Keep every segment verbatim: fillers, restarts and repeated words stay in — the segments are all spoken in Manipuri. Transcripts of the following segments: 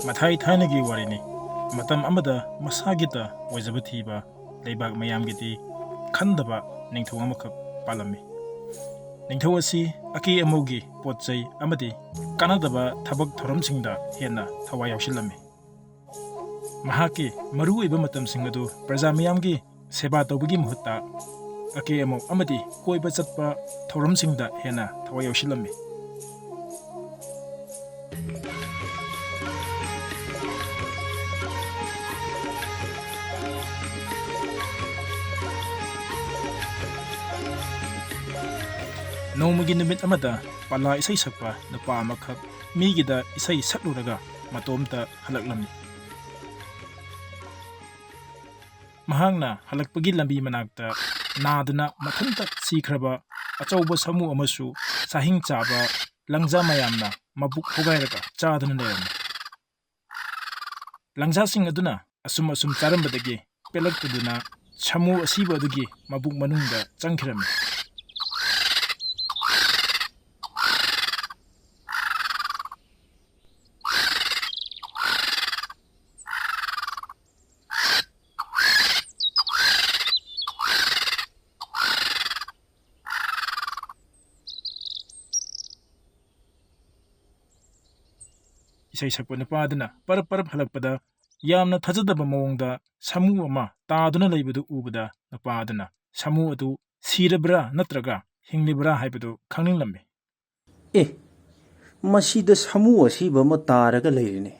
ꯃꯊꯥꯏ ꯊꯥꯏꯅꯒꯤ ꯋꯥꯔꯤꯅꯤ꯫ ꯃꯇꯝ ꯑꯃꯗ ꯃꯁꯥꯒꯤꯇ ꯑꯣꯏꯖꯕ ꯊꯤꯕ ꯂꯩꯕꯥꯛ ꯃꯌꯥꯝꯒꯤꯗꯤ ꯈꯟꯗꯕ ꯅꯤꯡꯊꯧ ꯑꯃꯈꯛ ꯄꯥꯜꯂꯝꯃꯤ꯫ ꯅꯤꯡꯊꯧ ꯑꯁꯤ ꯑꯀꯦ ꯑꯃꯧꯒꯤ ꯄꯣꯠ ꯆꯩ ꯑꯃꯗꯤ ꯀꯥꯟꯅꯗꯕ ꯊꯕꯛ ꯊꯧꯔꯝꯁꯤꯡꯗ ꯍꯦꯟꯅ ꯊꯋꯥꯏ ꯌꯥꯎꯁꯤꯜꯂꯝꯃꯤ꯫ ꯃꯍꯥꯛꯀꯤ ꯃꯔꯨꯑꯣꯏꯕ ꯃꯇꯝꯁꯤꯡ ꯑꯗꯨ ꯄ꯭ꯔꯖꯥ ꯃꯤꯌꯥꯝꯒꯤ ꯁꯦꯕꯥ ꯇꯧꯕꯒꯤ ꯃꯍꯨꯠꯇ ꯑꯀꯦ ꯑꯃꯧ ꯑꯃꯗꯤ ꯀꯣꯏꯕ ꯆꯠꯄ ꯊꯧꯔꯝꯁꯤꯡꯗ ꯍꯦꯟꯅ ꯊꯋꯥꯏ ꯌꯥꯎꯁꯤꯜꯂꯝꯃꯤ꯫ ꯅꯣꯡꯃꯒꯤ ꯅꯨꯃꯤꯠ ꯑꯃꯗ ꯄꯂꯥ ꯏꯁꯩ ꯁꯛꯄ ꯅꯨꯄꯥ ꯑꯃꯈꯛ ꯃꯤꯒꯤꯗ ꯏꯁꯩ ꯁꯛꯂꯨꯔꯒ ꯃꯇꯣꯝꯇ ꯍꯜꯂꯛꯂꯝꯃꯤ꯫ ꯃꯍꯥꯛꯅ ꯍꯜꯂꯛꯄꯒꯤ ꯂꯝꯕꯤ ꯃꯅꯥꯛꯇ ꯅꯥꯗꯨꯅ ꯃꯊꯟꯇ ꯁꯤꯈ꯭ꯔꯕ ꯑꯆꯧꯕ ꯁꯥꯃꯨ ꯑꯃꯁꯨ ꯆꯥꯍꯤꯡ ꯆꯥꯕ ꯂꯪꯖꯥ ꯃꯌꯥꯝꯅ ꯃꯕꯨꯛ ꯍꯣꯒꯥꯏꯔꯒ ꯆꯥꯗꯨꯅ ꯂꯩꯔꯝꯃꯤ꯫ ꯂꯪꯖꯥꯁꯤꯡ ꯑꯗꯨꯅ ꯑꯁꯨꯝ ꯑꯁꯨꯝ ꯆꯥꯔꯝꯕꯗꯒꯤ ꯄꯦꯜꯂꯛꯇꯗꯨꯅ ꯁꯥꯃꯨ ꯑꯁꯤꯕ ꯑꯗꯨꯒꯤ ꯃꯕꯨꯛ ꯃꯅꯨꯡꯗ ꯆꯪꯈꯤꯔꯝꯃꯤ꯫ ꯏꯁꯩ ꯁꯛꯄ ꯅꯨꯄꯥ ꯑꯗꯨꯅ ꯄꯔꯞ ꯄꯔꯞ ꯍꯜꯂꯛꯄꯗ ꯌꯥꯝꯅ ꯊꯥꯖꯗꯕ ꯃꯑꯣꯡꯗ ꯁꯥꯃꯨ ꯑꯃ ꯇꯥꯗꯨꯅ ꯂꯩꯕꯗꯨ ꯎꯕꯗ ꯅꯨꯄꯥ ꯑꯗꯨꯅ ꯁꯥꯃꯨ ꯑꯗꯨ ꯁꯤꯔꯕ꯭ꯔꯥ ꯅꯠꯇ꯭ꯔꯒ ꯍꯤꯡꯂꯤꯕ꯭ꯔꯥ ꯍꯥꯏꯕꯗꯨ ꯈꯪꯅꯤꯡꯂꯝꯃꯤ꯫ "ꯑꯦ, ꯃꯁꯤꯗ ꯁꯥꯃꯨ ꯑꯁꯤꯕ ꯑꯃ ꯇꯥꯔꯒ ꯂꯩꯔꯤꯅꯦ꯫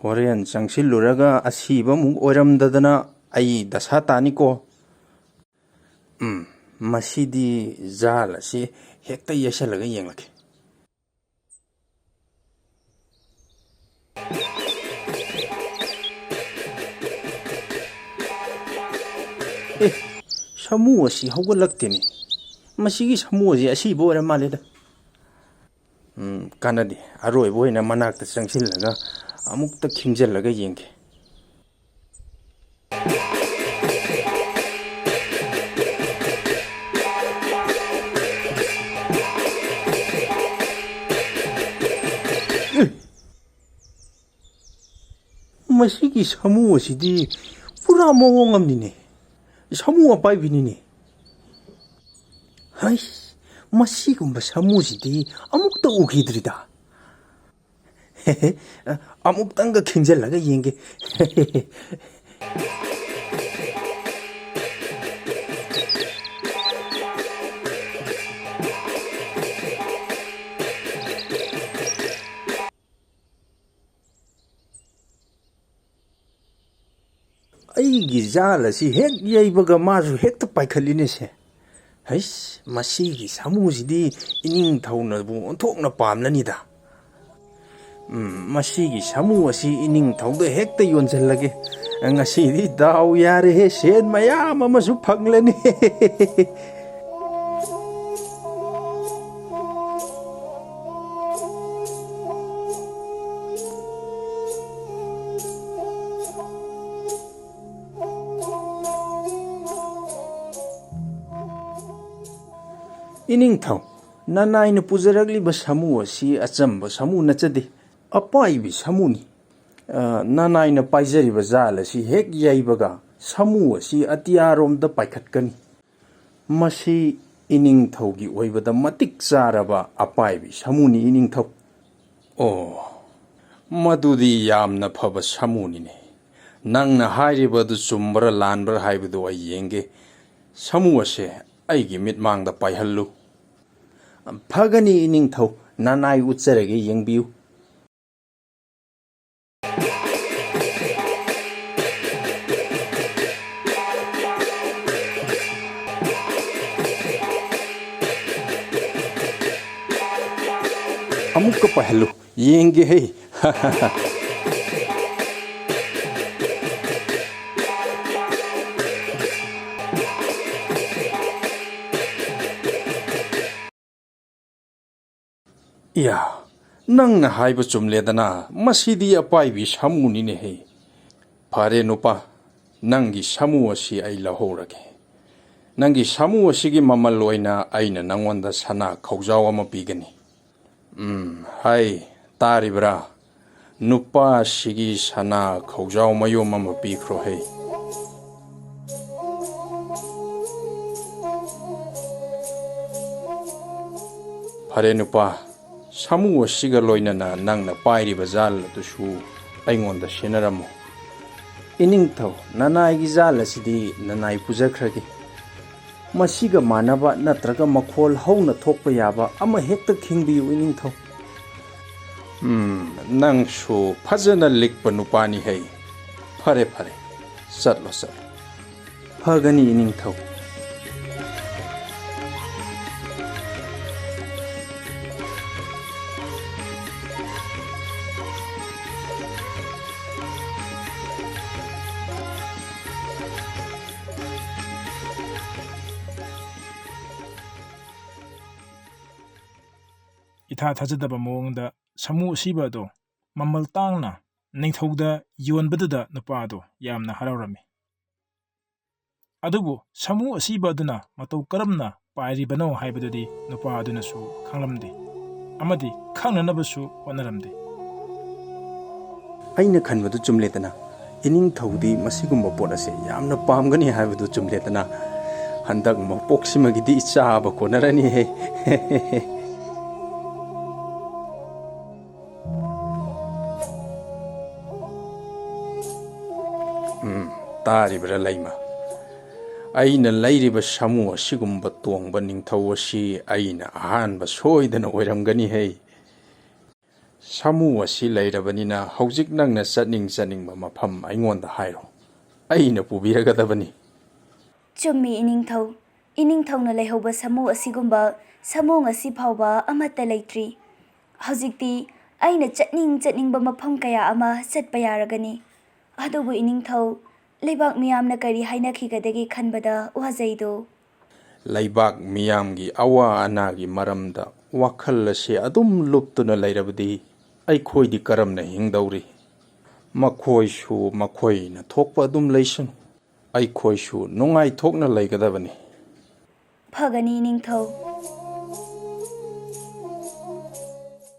ꯍꯣꯔꯦꯟ ꯆꯪꯁꯤꯜꯂꯨꯔꯒ ꯑꯁꯤꯕ ꯑꯃꯨꯛ ꯑꯣꯏꯔꯝꯗꯗꯅ ꯑꯩ ꯗꯁꯥ ꯇꯥꯅꯤꯀꯣ꯫ ꯎꯝ, ꯃꯁꯤꯗꯤ ꯖꯥꯜ ꯑꯁꯤ ꯍꯦꯛꯇ ꯌꯩꯁꯜꯂꯒ ꯌꯦꯡꯂꯛꯀꯦ"꯫ "ꯑꯦ, ꯁꯥꯃꯨ ꯑꯁꯤ ꯍꯧꯒꯠꯂꯛꯇꯦꯅꯦ꯫ ꯃꯁꯤꯒꯤ ꯁꯥꯃꯨ ꯑꯁꯤ ꯑꯁꯤꯕ ꯑꯣꯏꯔ ꯃꯥꯜꯂꯦꯗ꯫ ꯎꯝ, ꯀꯥꯟꯅꯗꯦ꯫ ꯑꯔꯣꯏꯕ ꯑꯣꯏꯅ ꯃꯅꯥꯛꯇ ꯆꯪꯁꯤꯜꯂꯒ ꯑꯃꯨꯛꯇ ꯈꯤꯡꯖꯤꯜꯂꯒ ꯌꯦꯡꯒꯦ"꯫ ꯃꯁꯤꯒꯤ ꯁꯥꯃꯨ ꯑꯁꯤꯗꯤ ꯄꯨꯔꯥ ꯃꯑꯣꯡ ꯑꯃꯅꯤꯅꯦ꯫ ꯁꯥꯃꯨ ꯑꯄꯥꯏꯕꯤꯅꯤꯅꯦ꯫ ꯍꯩ, ꯃꯁꯤꯒꯨꯝꯕ ꯁꯥꯃꯨꯁꯤꯗꯤ ꯑꯃꯨꯛꯇ ꯎꯈꯤꯗ꯭ꯔꯤꯗ꯫ ꯑꯃꯨꯛꯇꯪꯒ ꯈꯤꯡꯖꯤꯜꯂꯒ ꯌꯦꯡꯒꯦ꯫ ꯑꯩꯒꯤ ꯖꯥꯜ ꯑꯁꯤ ꯍꯦꯛ ꯌꯩꯕꯒ ꯃꯥꯁꯨ ꯍꯦꯛꯇ ꯄꯥꯏꯈꯠꯂꯤꯅꯦꯁꯦ꯫ ꯍꯩꯁ, ꯃꯁꯤꯒꯤ ꯁꯥꯃꯨꯁꯤꯗꯤ ꯏꯅꯤꯡꯊꯧꯅꯕꯨ ꯑꯣꯟꯊꯣꯛꯅ ꯄꯥꯝꯂꯅꯤꯗ꯫ ꯎꯝ, ꯃꯁꯤꯒꯤ ꯁꯥꯃꯨ ꯑꯁꯤ ꯏꯅꯤꯡꯊꯧꯗ ꯍꯦꯛꯇ ꯌꯣꯟꯁꯤꯜꯂꯒꯦ꯫ ꯉꯁꯤꯗꯤ ꯗꯥꯎ ꯌꯥꯔꯦꯍꯦ, ꯁꯦꯟ ꯃꯌꯥꯝ ꯑꯃꯁꯨ ꯐꯪꯂꯅꯤ꯫ ꯏꯅꯤꯡꯊꯧ, ꯅꯅꯥꯏꯅ ꯄꯨꯖꯔꯛꯂꯤꯕ ꯁꯥꯃꯨ ꯑꯁꯤ ꯑꯆꯝꯕ ꯁꯥꯃꯨ ꯅꯠꯆꯗꯦ, ꯑꯄꯥꯏꯕꯤ ꯁꯥꯃꯨꯅꯤ꯫ ꯑ, ꯅꯅꯥꯏꯅ ꯄꯥꯏꯖꯔꯤꯕ ꯖꯥꯜ ꯑꯁꯤ ꯍꯦꯛ ꯌꯩꯕꯒ ꯁꯥꯃꯨ ꯑꯁꯤ ꯑꯇꯤꯌꯥꯔꯣꯝꯗ ꯄꯥꯏꯈꯠꯀꯅꯤ꯫ ꯃꯁꯤ ꯏꯅꯤꯡꯊꯧꯒꯤ ꯑꯣꯏꯕꯗ ꯃꯇꯤꯛ ꯆꯥꯔꯕ ꯑꯄꯥꯏꯕꯤ ꯁꯥꯃꯨꯅꯤ, ꯏꯅꯤꯡꯊꯧ꯫ ꯑꯣ, ꯃꯗꯨꯗꯤ ꯌꯥꯝꯅ ꯐꯕ ꯁꯥꯃꯨꯅꯤꯅꯦ꯫ ꯅꯪꯅ ꯍꯥꯏꯔꯤꯕꯗꯨ ꯆꯨꯝꯕ꯭ꯔꯥ ꯂꯥꯟꯕ꯭ꯔꯥ ꯍꯥꯏꯕꯗꯨ ꯑꯩ ꯌꯦꯡꯒꯦ꯫ ꯁꯥꯃꯨ ꯑꯁꯦ ꯑꯩꯒꯤ ꯃꯤꯠꯃꯥꯡꯗ ꯄꯥꯏꯍꯜꯂꯨ꯫ ꯐꯒꯅꯤ ꯏꯅꯤꯡꯊꯧ, ꯅꯅꯥꯏ ꯎꯠꯆꯔꯒꯦ, ꯌꯦꯡꯕꯤꯌꯨ꯫ ꯑꯃꯨꯛꯀ ꯄꯥꯏꯍꯜꯂꯨ, ꯌꯦꯡꯒꯦ ꯍꯦ꯫ ꯏꯌꯥ, ꯅꯪꯅ ꯍꯥꯏꯕ ꯆꯨꯝꯂꯦꯗꯅ, ꯃꯁꯤꯗꯤ ꯑꯄꯥꯏꯕꯤ ꯁꯥꯃꯨꯅꯤꯅꯦꯍꯦ꯫ ꯐꯔꯦ ꯅꯨꯄꯥ, ꯅꯪꯒꯤ ꯁꯥꯃꯨ ꯑꯁꯤ ꯑꯩ ꯂꯧꯍꯧꯔꯒꯦ꯫ ꯅꯪꯒꯤ ꯁꯥꯃꯨ ꯑꯁꯤꯒꯤ ꯃꯃꯜ ꯑꯣꯏꯅ ꯑꯩꯅ ꯅꯪꯉꯣꯟꯗ ꯁꯅꯥ ꯈꯧꯖꯥꯎ ꯑꯃ ꯄꯤꯒꯅꯤ꯫ ꯎꯝ, ꯍꯥꯏ, ꯇꯥꯔꯤꯕ꯭ꯔꯥ? ꯅꯨꯄꯥꯁꯤꯒꯤ ꯁꯅꯥ ꯈꯧꯖꯥꯎ ꯃꯌꯣꯝ ꯑꯃ ꯄꯤꯈ꯭ꯔꯣ ꯍꯦ꯫ ꯐꯔꯦ ꯅꯨꯄꯥ, ꯁꯥꯃꯨ ꯑꯁꯤꯒ ꯂꯣꯏꯅꯅ ꯅꯪꯅ ꯄꯥꯏꯔꯤꯕ ꯖꯥꯜ ꯑꯗꯨꯁꯨ ꯑꯩꯉꯣꯟꯗ ꯁꯤꯟꯅꯔꯝꯃꯨ꯫ ꯏꯅꯤꯡꯊꯧ, ꯅꯅꯥꯏꯒꯤ ꯖꯥꯜ ꯑꯁꯤꯗꯤ ꯅꯅꯥꯏ ꯄꯨꯖꯈ꯭ꯔꯒꯦ꯫ ꯃꯁꯤꯒ ꯃꯥꯟꯅꯕ ꯅꯠꯇ꯭ꯔꯒ ꯃꯈꯣꯜ ꯍꯧꯅ ꯊꯣꯛꯄ ꯌꯥꯕ ꯑꯃ ꯍꯦꯛꯇ ꯈꯤꯡꯕꯤꯌꯨ, ꯏꯅꯤꯡꯊꯧ꯫ ꯎꯝ, ꯅꯪꯁꯨ ꯐꯖꯅ ꯂꯤꯛꯄ ꯅꯨꯄꯥꯅꯤ ꯍꯩ꯫ ꯐꯔꯦ, ꯐꯔꯦ, ꯆꯠꯂꯣ, ꯆꯠꯂꯣ꯫ ꯐꯒꯅꯤ, ꯏꯅꯤꯡꯊꯧ꯫ ꯏꯊꯥ ꯊꯥꯖꯗꯕ ꯃꯑꯣꯡꯗ ꯁꯥꯃꯨ ꯑꯁꯤꯕ ꯑꯗꯣ ꯃꯃꯜ ꯇꯥꯡꯅ ꯅꯤꯡꯊꯧꯗ ꯌꯣꯟꯕꯗꯨꯗ ꯅꯨꯄꯥ ꯑꯗꯣ ꯌꯥꯝꯅ ꯍꯔꯥꯎꯔꯝꯃꯤ꯫ ꯑꯗꯨꯕꯨ ꯁꯥꯃꯨ ꯑꯁꯤꯕ ꯑꯗꯨꯅ ꯃꯇꯧ ꯀꯔꯝꯅ ꯄꯥꯏꯔꯤꯕꯅꯣ ꯍꯥꯏꯕꯗꯨꯗꯤ ꯅꯨꯄꯥ ꯑꯗꯨꯅꯁꯨ ꯈꯪꯂꯝꯗꯦ ꯑꯃꯗꯤ ꯈꯪꯅꯅꯕꯁꯨ ꯍꯣꯠꯅꯔꯝꯗꯦ꯫ ꯑꯩꯅ ꯈꯟꯕꯗꯨ ꯆꯨꯝꯂꯦꯗꯅ, ꯏꯅꯤꯡꯊꯧꯗꯤ ꯃꯁꯤꯒꯨꯝꯕ ꯄꯣꯠ ꯑꯁꯦ ꯌꯥꯝꯅ ꯄꯥꯝꯒꯅꯤ ꯍꯥꯏꯕꯗꯨ ꯆꯨꯝꯂꯦꯗꯅ꯫ ꯍꯟꯗꯛ ꯃꯄꯣꯛꯁꯤꯃꯒꯤꯗꯤ ꯆꯥꯕ ꯀꯣꯟꯅꯔꯅꯤꯍꯦ꯫ ꯎꯝ, ꯇꯥꯔꯤꯕ꯭ꯔꯥ ꯂꯩꯃ? ꯑꯩꯅ ꯂꯩꯔꯤꯕ ꯁꯥꯃꯨ ꯑꯁꯤꯒꯨꯝꯕ ꯇꯣꯡꯕ ꯅꯤꯡꯊꯧ ꯑꯁꯤ ꯑꯩꯅ ꯑꯍꯥꯟꯕ ꯁꯣꯏꯗꯅ ꯑꯣꯏꯔꯝꯒꯅꯤꯍꯦ꯫ ꯁꯥꯃꯨ ꯑꯁꯤ ꯂꯩꯔꯕꯅꯤꯅ ꯍꯧꯖꯤꯛ ꯅꯪꯅ ꯆꯠꯅꯤꯡ ꯆꯠꯅꯤꯡꯕ ꯃꯐꯝ ꯑꯩꯉꯣꯟꯗ ꯍꯥꯏꯔꯣ, ꯑꯩꯅ ꯄꯨꯕꯤꯔꯒꯗꯕꯅꯤ꯫ ꯆꯨꯝꯃꯤ ꯏꯅꯤꯡꯊꯧ, ꯏꯅꯤꯡꯊꯧꯅ ꯂꯩꯍꯧꯕ ꯁꯥꯃꯨ ꯑꯁꯤꯒꯨꯝꯕ ꯁꯥꯃꯨ ꯉꯁꯤ ꯐꯥꯎꯕ ꯑꯃꯠꯇ ꯂꯩꯇ꯭ꯔꯤ꯫ ꯍꯧꯖꯤꯛꯇꯤ ꯑꯩꯅ ꯆꯠꯅꯤꯡ ꯆꯠꯅꯤꯡꯕ ꯃꯐꯝ ꯀꯌꯥ ꯑꯃ ꯆꯠꯄ ꯌꯥꯔꯒꯅꯤ꯫ ꯑꯗꯨꯕꯨ ꯏꯅꯤꯡꯊꯧ, ꯂꯩꯕꯥꯛ ꯃꯤꯌꯥꯝꯅ ꯀꯔꯤ ꯍꯥꯏꯅꯈꯤꯒꯗꯒꯦ ꯈꯟꯕꯗ ꯋꯥꯖꯩꯗꯣ꯫ ꯂꯩꯕꯥꯛ ꯃꯤꯌꯥꯝꯒꯤ ꯑꯋꯥ ꯑꯅꯥꯒꯤ ꯃꯔꯝꯗ ꯋꯥꯈꯜ ꯑꯁꯤ ꯑꯗꯨꯝ ꯂꯨꯞꯇꯨꯅ ꯂꯩꯔꯕꯗꯤ ꯑꯩꯈꯣꯏꯗꯤ ꯀꯔꯝꯅ ꯍꯤꯡꯗꯧꯔꯤ? ꯃꯈꯣꯏꯁꯨ ꯃꯈꯣꯏꯅ ꯊꯣꯛꯄ ꯑꯗꯨꯝ ꯂꯩꯁꯅꯨ, ꯑꯩꯈꯣꯏꯁꯨ ꯅꯨꯡꯉꯥꯏꯊꯣꯛꯅ ꯂꯩꯒꯗꯕꯅꯤ꯫ ꯐꯒꯅꯤ ꯅꯤꯡꯊꯧ꯫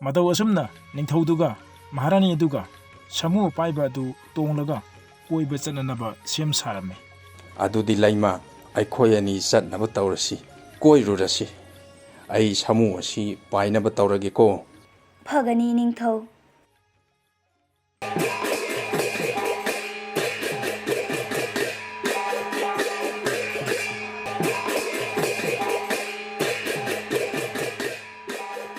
ꯃꯇꯧ ꯑꯁꯨꯝꯅ ꯅꯤꯡꯊꯧꯗꯨꯒ ꯃꯍꯥꯔꯥꯅꯤ ꯑꯗꯨꯒ ꯁꯥꯃꯨ ꯑꯄꯥꯏꯕ ꯑꯗꯨ ꯇꯣꯡꯂꯒ ꯀꯣꯏꯕ ꯆꯠꯅꯅꯕ ꯁꯦꯝ ꯁꯥꯔꯝꯃꯤ꯫ "ꯑꯗꯨꯗꯤ ꯂꯩꯃ, ꯑꯩꯈꯣꯏ ꯑꯅꯤ ꯆꯠꯅꯕ ꯇꯧꯔꯁꯤ, ꯀꯣꯏꯔꯨꯔꯁꯤ꯫ ꯑꯩ ꯁꯥꯃꯨ ꯑꯁꯤ ꯄꯥꯏꯅꯕ ꯇꯧꯔꯒꯦꯀꯣ꯫" "ꯐꯒꯅꯤ, ꯏꯅꯤꯡꯊꯧ꯫"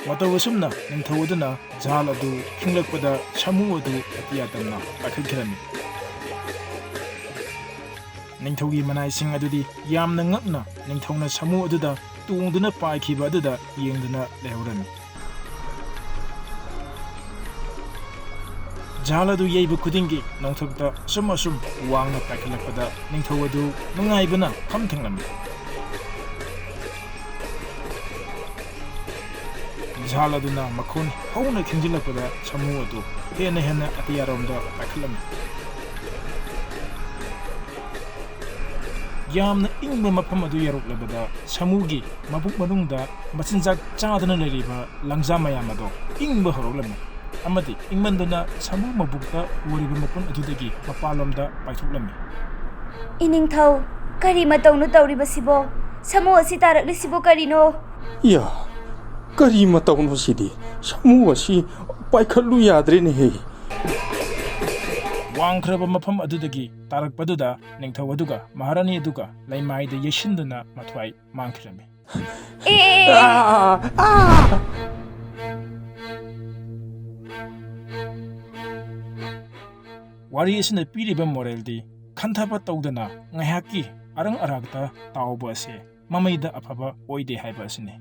ꯃꯇꯧ ꯑꯁꯨꯝꯅ ꯅꯤꯡꯊꯧ ꯑꯗꯨꯅ ꯖꯍꯥꯜ ꯑꯗꯨ ꯈꯤꯡꯂꯛꯄꯗ ꯁꯥꯃꯨ ꯑꯗꯨ ꯑꯇꯤꯌꯥ ꯇꯝꯅ ꯄꯥꯏꯈꯠꯈꯤꯔꯝꯃꯤ꯫ ꯅꯤꯡꯊꯧꯒꯤ ꯃꯅꯥꯏꯁꯤꯡ ꯑꯗꯨꯗꯤ ꯌꯥꯝꯅ ꯉꯛꯅ ꯅꯤꯡꯊꯧꯅ ꯁꯥꯃꯨ ꯑꯗꯨꯗ ꯇꯣꯡꯗꯨꯅ ꯄꯥꯏꯈꯤꯕ ꯑꯗꯨꯗ ꯌꯦꯡꯗꯨꯅ ꯂꯩꯍꯧꯔꯝꯃꯤ꯫ ꯖꯍꯥꯜ ꯑꯗꯨ ꯌꯩꯕ ꯈꯨꯗꯤꯡꯒꯤ ꯅꯣꯡꯊꯛꯇ ꯑꯁꯨꯝ ꯑꯁꯨꯝ ꯋꯥꯡꯅ ꯄꯥꯏꯈꯠꯂꯛꯄꯗ ꯅꯤꯡꯊꯧ ꯑꯗꯨ ꯅꯨꯡꯉꯥꯏꯕꯅ ꯐꯝ ꯊꯦꯡꯂꯝꯃꯤ꯫ ꯖꯍꯥꯜ ꯑꯗꯨꯅ ꯃꯈꯣꯟ ꯍꯧꯅ ꯈꯤꯡꯖꯤꯜꯂꯛꯄꯗ ꯁꯥꯃꯨ ꯑꯗꯨ ꯍꯦꯟꯅ ꯍꯦꯟꯅ ꯑꯇꯤꯌꯥꯔꯣꯝꯗ ꯄꯥꯏꯈꯠꯂꯝꯃꯤ꯫ ꯌꯥꯝꯅ ꯏꯪꯕ ꯃꯐꯝ ꯑꯗꯨ ꯌꯧꯔꯛꯂꯕꯗ ꯁꯥꯃꯨꯒꯤ ꯃꯕꯨꯛ ꯃꯅꯨꯡꯗ ꯃꯆꯤꯟꯖꯥꯛ ꯆꯥꯗꯨꯅ ꯂꯩꯔꯤꯕ ꯂꯪꯖꯥ ꯃꯌꯥꯝ ꯑꯗꯣ ꯏꯪꯕ ꯍꯧꯔꯛꯂꯝꯃꯤ ꯑꯃꯗꯤ ꯏꯪꯃꯟꯗꯨꯅ ꯁꯥꯃꯨ ꯃꯕꯨꯛꯇ ꯑꯣꯏꯔꯤꯕ ꯃꯄꯨꯟ ꯑꯗꯨꯗꯒꯤ ꯃꯄꯥꯟꯂꯣꯝꯗ ꯄꯥꯏꯊꯣꯛꯂꯝꯃꯤ꯫ "ꯏꯅꯤꯡꯊꯧ, ꯀꯔꯤ ꯃꯇꯧꯅꯣ ꯇꯧꯔꯤꯕꯁꯤꯕꯣ? ꯁꯥꯃꯨ ꯑꯁꯤ ꯇꯥꯔꯛꯂꯤꯁꯤꯕꯣ ꯀꯔꯤꯅꯣ?" "ꯏꯌꯥ, ꯀꯔꯤ ꯃꯇꯧꯅꯣ ꯁꯤꯗꯤ? ꯁꯥꯃꯨ ꯑꯁꯤ ꯄꯥꯏꯈꯠꯂꯨ ꯌꯥꯗ꯭ꯔꯦꯅꯦꯍꯦ!" ꯋꯥꯡꯈ꯭ꯔꯕ ꯃꯐꯝ ꯑꯗꯨꯗꯒꯤ ꯇꯥꯔꯛꯄꯗꯨꯗ ꯅꯤꯡꯊꯧ ꯑꯗꯨꯒ ꯃꯍꯥꯔꯥꯅꯤ ꯑꯗꯨꯒ ꯂꯩꯃꯥꯏꯗ ꯌꯩꯁꯤꯟꯗꯨꯅ ꯃꯊ꯭ꯋꯥꯏ ꯃꯥꯡꯈꯤꯔꯝꯃꯤ꯫ "ꯑꯦ, ꯑꯦ, ꯑꯦ, ꯑꯦ!" ꯑꯥ! ꯑꯥ! ꯋꯥꯔꯤ ꯑꯁꯤꯅ ꯄꯤꯔꯤꯕ ꯃꯣꯔꯦꯜꯗꯤ ꯈꯟꯊꯕ ꯇꯧꯗꯅ ꯉꯥꯏꯍꯥꯛꯀꯤ ꯑꯔꯪ ꯑꯔꯥꯛꯇ ꯇꯥꯎꯕ ꯑꯁꯤ ꯃꯃꯩꯗ ꯑꯐꯕ ꯑꯣꯏꯗꯦ ꯍꯥꯏꯕ ꯑꯁꯤꯅꯤ꯫